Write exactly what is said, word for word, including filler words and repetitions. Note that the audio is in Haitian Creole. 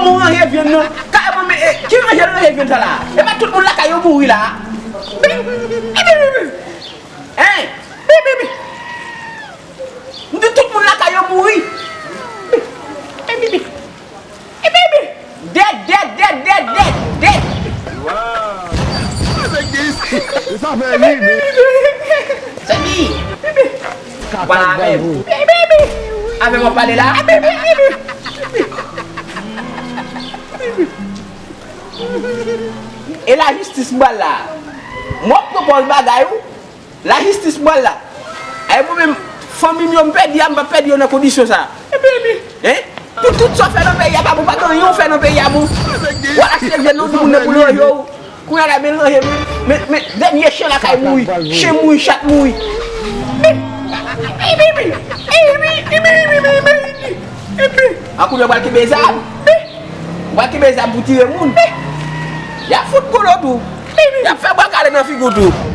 Ou ranje vyann nan. Kareman, men, e, ki ranje l ranje vyann sa la? E pa tout moun lakay yo mouri la. Bi, bi, bi, bi. Hein? Bi, bi, bi. M di tout moun lakay yo mouri. Bi, bi, bi. Bi, bi, bi. Dead, dead, dead, dead, dead, dead. Sa fè ri, men. Sèvi. Pale avè m. Avè m w ap pale la. E lajistis m pral la. Mwen pwopòz bagay ou. Lajistis m pral la. Ay mwen menm, fanmi m yo m pèdi a, m p ap pèdi yo nan kondisyon sa. Hein? Pou tout sa w fè nan peyi a pa bon, pa gen anyen w fè nan peyi a bon. W al achte vyann nan moun nan pou l ranje w. Kounye a la, men l ranje, men, men, men dènye chen lakay mouri. Chen mouri, chat mouri. A kounye a w pral kenbe zam. W pral kenbe zam pou tire moun. Y ap fout golo tou. Y ap fè bwa kale nan figi w tou.